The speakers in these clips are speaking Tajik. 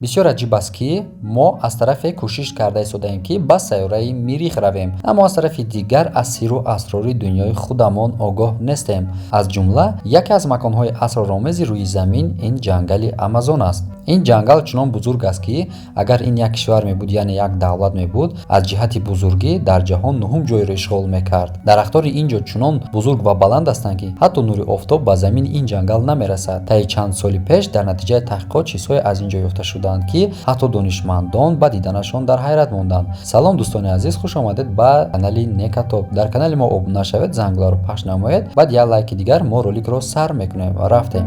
Бисёр аҷиб аст, ки мо аз тарафе кӯшиш карда истодаем, ки ба сайёраи Мирих равем, аммо аз тарафи дигар аз сирру асрори дунёи худамон огоҳ нестем. Аз ҷумла яке аз маконҳои асроромези рӯи замин ин ҷангали Амазон аст. Ин ҷангал чунон бузург аст, ки агар ин як кишвар мебуд, яъне як давлат мебуд, аз ҷиҳати бузургӣ дар ҷаҳон нуҳум ҷойро ишғол мекард. Дарахтони ин ҷо чунон бузург ва баланд ҳастанд, ки ҳатто нури офтоб ба замини ин ҷангал намерасад. Таи чанд соли пеш дар натиҷаи таҳқиқот чизҳое аз ин ҷо ёфта шуданд, ки ҳатто донишмандон ба диданашон дар ҳайрат монданд. Салом, дӯстони азиз, хуш омадед ба канали Некатоб. Дар канали мо обуна шавед, зангуларо пахш намоед, баъд як лайки дигар мо роликро сар мекунем ва рафтем.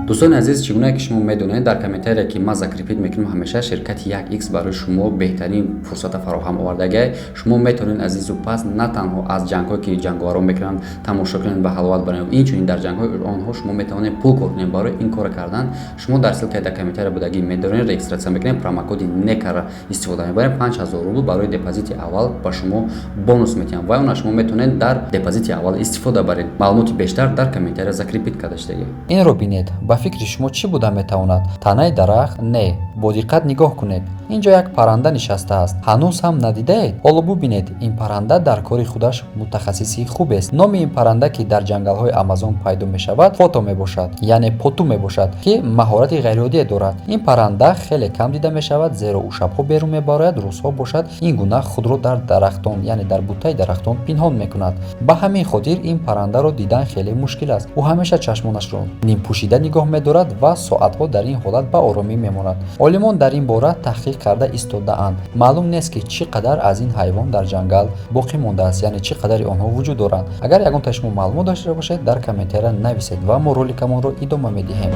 Дӯстони азиз, чӣ гунае ки шумо медонед, дар комментария, ки ман закрепить мекунам, ҳамеша ширкати 1x барои шумо беҳтарин фурсата фароҳам овардагиай. Шумо метавонед, азизу пас, на танҳо аз ҷангҳое, ки ҷанговарон мекунанд, тамошо кунед ва ҳаловат баред, инчунин дар ҷангҳои онҳо шумо метавонед пул кор кунед. Барои ин кора кардан шумо дар ссылкаи дар комментария будагӣ медоред, регистрация мекунед, промокоди некара истифода мебаред, 5000 рубл барои депозити аввал ба шумо бонус метиҳанд ва она шумо метавонед дар депозити аввал истифода баред. Маълумоти бештар дар комментария закрепить карда шудагӣ. Инро бинед. Ба фикри шумо чӣ буда метавонад? Танаи дарахт? Не, бо диққат нигоҳ кунед. Ин ҷо як парранда нишастааст. Ҳанӯз ҳам надидаед? Ҳоло бубинед, ин парранда дар кори худаш мутахассиси хубест. Номи ин парранда, ки дар ҷангалҳои Амазон пайдо мешавад, фото мебошад, яъне поту мебошад, ки маҳорати ғайриоддие дорад. Ин парранда хеле кам дида мешавад, зеро ӯ шабҳо берун мебарояд, рӯзҳо бошад ин гуна худро дар дарахтон, яъне дар буттаи дарахтон пинҳон мекунад. Ба ҳамин хотир ин паррандаро дидан хеле мушкил аст. Ӯ ҳамеша чашмонашро нимпӯшида нигоҳ медорад ва соатҳо дар ин ҳолат ба оромӣ мемонад. Олимон дар ин бора таҳқиқ карда истодаанд. Маълум нест, ки чӣ қадар аз ин ҳайвон дар ҷангал боқӣ мондааст, яъне чӣ қадари онҳо вуҷуд доранд. Агар ягонтаи шумо маълумот дошта бошед, дар комментария нависед ва мо роликамонро идома медиҳем.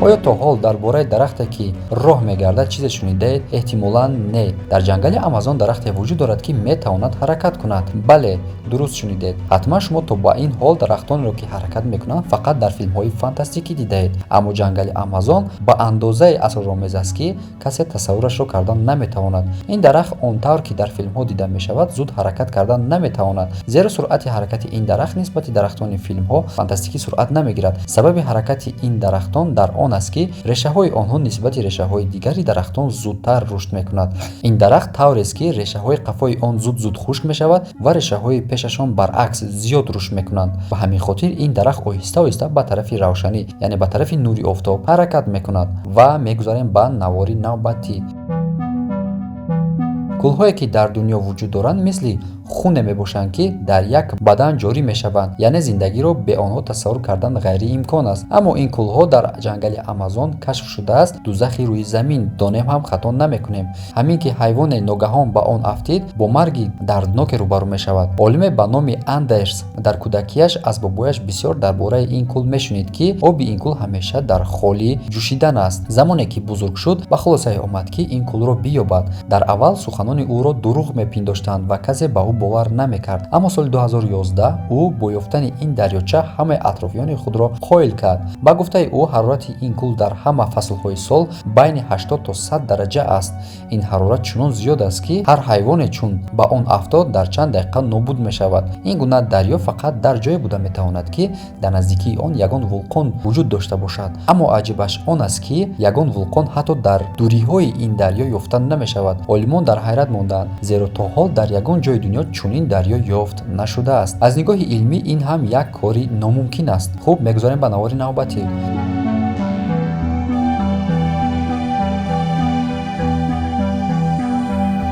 Оё то ҳол дар бораи дарахте, ки роҳ мегардад, чизе шунидаед? Эҳтимолан, не. Дар ҷангали Амазон дарахте вуҷуд дорад, ки метавонад ҳаракат кунад. Бале, дуруст шунидед. Ҳатман шумо то ба ин ҳол дарахтонеро, ки ҳаракат мекунанд, фақат дар филмҳои фантастикӣ дидаед. Аммо ҷангали Амазон ба андозае асроромез аст, ки касе тасаввурашро кардан наметавонад. Ин дарахт он тавр, ки дар филмҳо дида мешавад, зуд ҳаракат кардан наметавонад, зеро суръати ҳаракати ин дарахт нисбати дарахтони филмҳо фантастикӣ суръат намегирад. Сабаби ҳаракати ин дарахтон дар он аст, ки решаҳои онҳо нисбати решаҳои дигари дарахтон зудтар рушд мекунад. Ин дарахт таврест, ки решаҳои қафои он зуд-зуд хушк мешавад ва решаҳои пешашон баръакс зиёд рушд мекунанд. Ба ҳамин хотир ин дарахт оҳиста-оҳиста ба тарафи равшанӣ, яъне ба тарафи нури офтоб ҳаракат мекунад. Ва мегузарем ба навори навбатӣ. Кӯлҳое, ки дар дунё вуҷуд доранд, мисли хуне мебошанд, ки дар як бадан ҷорӣ мешаванд, яъне зиндагиро бе онҳо тасаввур кардан ғайриимкон аст. Аммо ин кӯлҳо дар ҷангали Амазон кашф шудааст. Дузахи рӯи замин донем ҳам хато намекунем. Ҳамин ки ҳайвоне ногаҳон ба он афтид, бо марги дардноке рӯбарӯ мешавад. Олиме ба номи Андерс дар кӯдакиаш аз бобояш бисёр дар бораи ин кӯл мешунид, ки оби ин кӯл ҳамеша дар холи ҷӯшидан аст. Замоне ки бузург шуд, ба хулосае омад, ки ин кӯлро биёбад. Дар аввал суханони ӯро дурӯғ мепиндоштанд ва касе ба ӯ бовар намекард. Аммо соли 2011 ӯ бо ёфтани ин дарёча ҳамаи атрофиёни худро қоил кард. Ба гуфтаи ӯ, ҳарорати ин кӯл дар ҳама фаслҳои сол байни 80 то 100 дараҷа аст. Ин ҳарорат чунон зиёд аст, ки ҳар ҳайвоне, чун ба он афтод, дар чанд дақиқа нобуд мешавад. Ин гуна дарё фақат дар ҷое буда метавонад, ки дар наздикии он ягон вулқон вуҷуд дошта бошад. Аммо аҷибаш он аст, ки ягон вулқон ҳатто дар дуриҳои ин дарё ёфта намешавад. Олимон дар ҳайрат мондаанд, зеро то ҳол дар ягон ҷои дунё чунин дарё ёфт нашудааст. Аз нигоҳи илмӣ ин ҳам як кори номумкин аст. Хуб, мегузарем ба навори навбатӣ.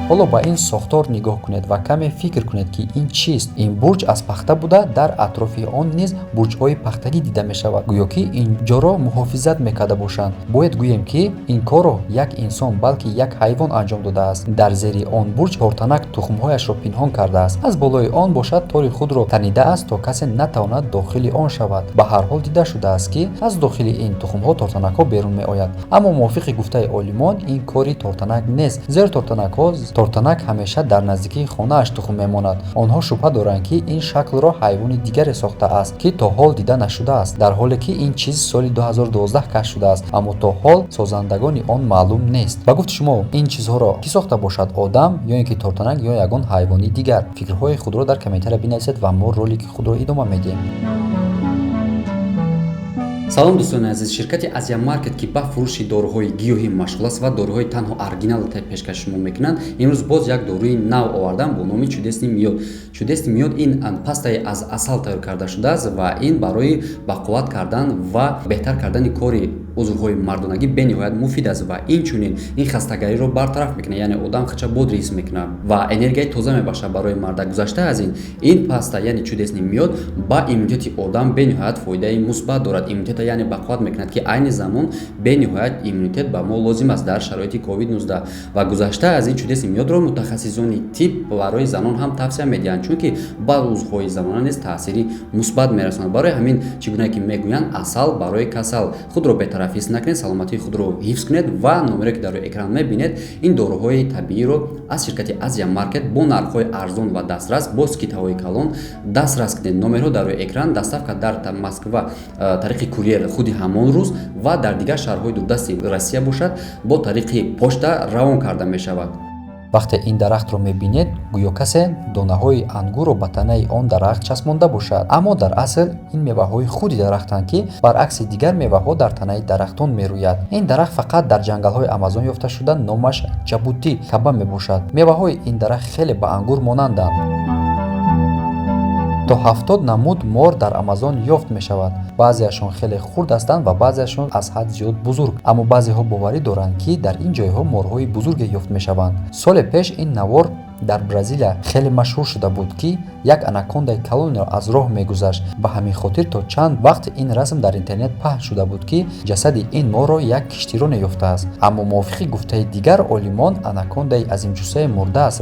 Ҳоло ба ин сохтор нигоҳ кунед ва каме фикр кунед, ки ин чист. Ин бурҷ аз пахта буда, дар атрофи он низ бурҷҳои пахтагӣ дида мешавад, гӯё ки ин ҷоро муҳофизат мекарда бошанд. Бояд гӯем, ки ин корро як инсон, балки як ҳайвон анҷом додааст. Дар зери он бурҷ тортанак тухмҳояшро пинҳон кардааст, аз болои он бошад тори худро танидааст, то касе натавонад дохили он шавад. Ба ҳар ҳол дида шудааст, ки аз дохили ин тухмҳо тортанакҳо берун меояд. Аммо мувофиқи гуфтаи олимон, ин кори тортанак нест, зеро тортанак ҳамеша дар наздикии хонааш тухм мемонад. Онҳо шубҳа доранд, ки ин шаклро ҳайвони дигаре сохтааст, ки то ҳол дида нашудааст. Дар ҳоле ки ин чиз соли 2012 кашф шудааст, аммо то ҳол созандагони он маълум нест. Ба гуфти шумо, ин чизҳоро кӣ сохта бошад: одам ё ин ки тортанак ё ягон ҳайвони дигар? Фикрҳои худро дар комментария бинависед ва мо ролики худро идома медиҳем. Салом, дӯстони азиз. Ширкати Азия Маркет, ки ба фурӯши доруҳои гиёҳӣ машғул аст ва доруҳои танҳо оригинал пешкаши шумо мекунанд, имрӯз боз як доруи нав овардан бо номи чудесный мёд. Чудесный мёд ин пастаи аз асал тайёр карда шудааст ва ин барои бақувват кардан ва беҳтар кардани кори узвҳои мардонагӣ бениҳоят муфид аст ва инчунин ин хастагариро бартараф мекунад, яъне одам хача бодр ҳис мекунад ва энергияи тоза мебахшад барои марда. Гузашта аз ин, ин паста, яъне чудесный мёд, ба иммунитети одам бениҳоят фоидаи мусбат дорад. Иммунитета, яъне, бақувват мекунад, ки айни замон бениҳоят иммунитет ба мо лозим аст дар шароити COVID-19. Ва гузашта аз ин, чудесный мёдро мутахассисони тиб барои занон ҳам тавсия медиҳанд, чунки ба узвҳои занона низ таъсири мусбат мерасонад. Барои ҳамин, чӣ гуна ки мегӯянд, асал барои касал, худро бетараф ҳис накунед, саломатии худро ҳифз кунед ва номере ки дар рӯи экран мебинед, ин доруҳои табииро аз ширкати Азия Маркет бо нархҳои арзон ва дастрас, бо скидкаҳои калон дастрас кунед. Номерҳо дар рӯи экран, доставка дар Москва тариқи курьер худи ҳамон рӯз ва дар дигар шаҳрҳои дурдасти Россия бошад, бо тариқи почта равон карда мешавад. Вақте ин дарахтро мебинед, гӯё касе донаҳои ангурро ба танаи он дарахт часпонда бошад, аммо дар асл ин меваҳои худи дарахтанд, ки баръакси дигар меваҳо дар танаи дарахтон мерӯяд. Ин дарахт фақат дар ҷангалҳои Амазон ёфта шуда, номаш ҷабути каба мебошад. Меваҳои ин дарахт хеле ба ангур монанданд. То 70 намуд мор дар Амазон ёфт мешавад. Баъзеашон хеле хурд ҳастанд ва баъзеашон аз ҳад зиёд бузург, аммо баъзеҳо боварӣ доранд, ки дар ин ҷойҳо морҳои бузурге ёфт мешаванд. Соли пеш ин навор дар Бразилия хеле машҳур шуда буд, ки як анакондаи калонеро аз роҳ мегузашт. Ба ҳамин хотир то чанд вақт ин расм дар интернет паҳн шуда буд, ки ҷасади ин морро як киштироне ёфтааст. Аммо мувофиқи гуфтаи дигар олимон, анакондаи азимҷуссае мурдааст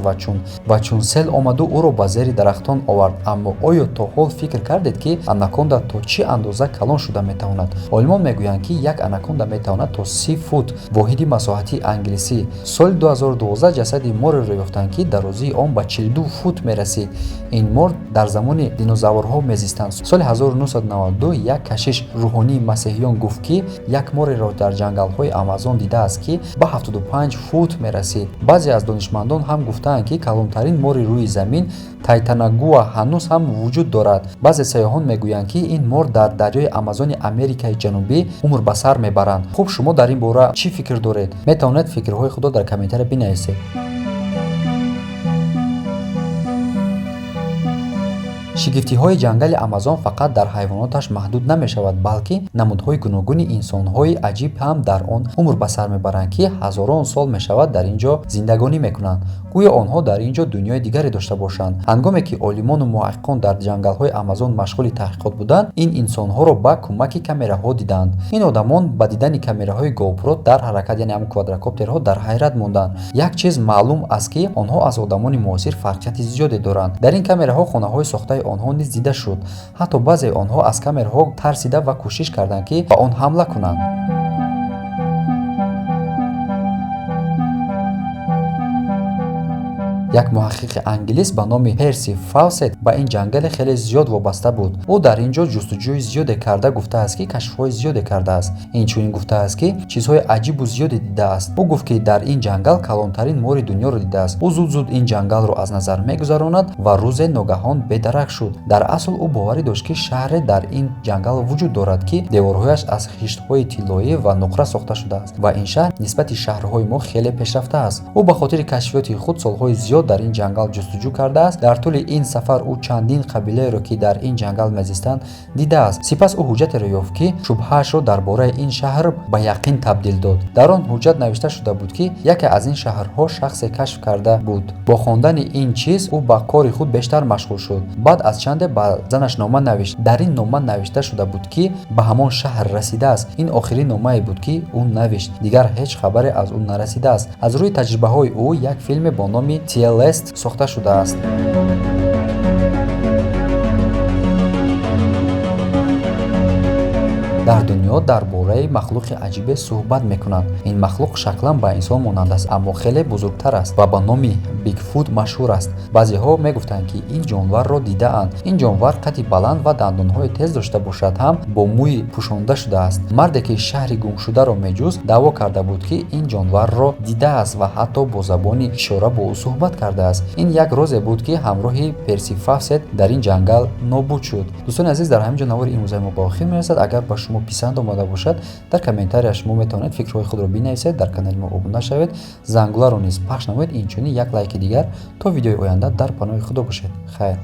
ва чун сел омаду ӯро ба зери дарахтон овард. Аммо оё то ҳол фикр кардед, ки анаконда то чӣ андоза калон шуда метавонад? Олимон мегӯянд, ки як анаконда метавонад то 30 фут, воҳиди масоҳати англисӣ. Соли 2012 ҷасади мореро ёфтанд, ки дарозии он ба 42 фут мерасид. Ин мор дар замони динозаврҳо мезистанд. Соли 1992 як кашиш рӯҳонии масеҳиён гуфт, ки як мореро дар ҷангалҳои Амазон дидааст, ки ба 75 фут мерасид. Баъзе аз донишмандон ҳам гуфтаанд, ки калонтарин мори рӯи замин Тайтанагуа ҳанӯз ҳам вуҷуд дорад. Баъзе сайёҳон мегӯянд, ки ин мор дар дарёи Амазони Америкаи Ҷанубӣ умр ба сар мебаранд. Хуб, шумо дар ин бора чӣ фикр доред? Метавонед фикрҳои худро дар комментария бинависед. Шигифтиҳои ҷангали Амазон фақат дар ҳайвоноташ маҳдуд намешавад, балки намудҳои гуногуни инсонҳои аҷиб ҳам дар он умр ба сар мебаранд, ки ҳазорон сол мешавад дар ин ҷо зиндагонӣ мекунанд, гӯё онҳо дар ин ҷо дунёи дигаре дошта бошанд. Ҳангоме ки олимону муҳаққиқон дар ҷангалҳои Амазон машғули таҳқиқот буданд, ин инсонҳоро ба кӯмаки камераҳо диданд. Ин одамон ба дидани камераҳои GoPro дар ҳаракат, яъне ҳамн квадрокоптерҳо, дар ҳайрат монданд. Як чиз маълум аст, ки онҳо аз одамони муосир фарқияти зиёде доранд. Дар ин камераҳо хонаҳои сохтаи онҳо низ дида шуд. Ҳатто баъзеи онҳо аз камераҳо тарсида ва кӯшиш карданд, ки ба он ҳамла кунанд. Як муҳаққиқи англис ба номи Перси Фавсет ба ин ҷангали хеле зиёд вобаста буд. Ӯ дар ин ҷо ҷустуҷӯи зиёде карда, гуфтааст, ки кашфҳои зиёде кардааст. Инчунин гуфтааст, ки чизҳои аҷибу зиёде дидааст. Ӯ гуфт, ки дар ин ҷангал калонтарин мори дунёро дидааст. Ӯ зуд зуд ин ҷангалро аз назар мегузаронад ва рӯзе ногаҳон бедарак шуд. Дар асл ӯ боварӣ дошт, ки шаҳре дар ин ҷангал вуҷуд дорад, ки деворҳояш аз хиштҳои тиллоӣ ва нуқра сохта шудааст ва ин шаҳр нисбати шаҳрҳои мо хеле пешрафта аст. Ӯ ба хотири кашфиёти худ солҳои зиёд дар ин ҷангал ҷустуҷӯ кардааст. Дар тӯли ин сафар ӯ чандин қабилаеро, ки дар ин ҷангал мезистанд, дидааст. Сипас ӯ ҳуҷҷатеро ёфт, ки шубҳаашро дар бораи ин шаҳр ба яқин табдил дод. Дар он ҳуҷҷат навишта шуда буд, ки яке аз ин шаҳрҳо шахсе кашф карда буд. Бо хондани ин чиз ӯ ба кори худ бештар машғул шуд. Баъд аз чанде ба занаш нома навишт. Дар ин нома навишта шуда буд, ки ба ҳамон шаҳр расидааст. Ин охирин номае буд, ки ӯ навишт. Дигар ҳеҷ хабаре аз ӯ нарасидааст. Аз рӯи таҷрибаҳои ӯ як филме бо номи Телест сохта шудааст. Дар дунё дар бораи махлуқи аҷибе суҳбат мекунанд. Ин махлуқ шаклан ба инсон монанд аст, аммо хеле бузургтар аст ва ба номи Бигфут машҳур аст. Баъзеҳо мегуфтанд, ки ин ҷонварро дидаанд. Ин ҷонвар қадди баланд ва дандонҳои тез дошта бошад ҳам, бо мӯй пӯшонда шудааст. Марде, ки шаҳри гумшударо меҷуст, даъво карда буд, ки ин ҷонварро дидааст ва ҳатто бо забони ишора бо ӯ суҳбат кардааст. Ин як розе буд, ки ҳамроҳи Перси Фавсет дар ин ҷангал нобуд шуд. Дӯстони азиз, дар ҳамин ҷо навори имрӯзаи мо ба охир мерасад. Агар ба шумо шумо писанд омада бошад, дар комментария шумо метавонед фикрҳои худро бинависед, дар канали мо обуна шавед, зангуларо низ пахш намоед, инчунин як лайки дигар. То видеои оянда дар паноҳи Худо бошед. Хайр.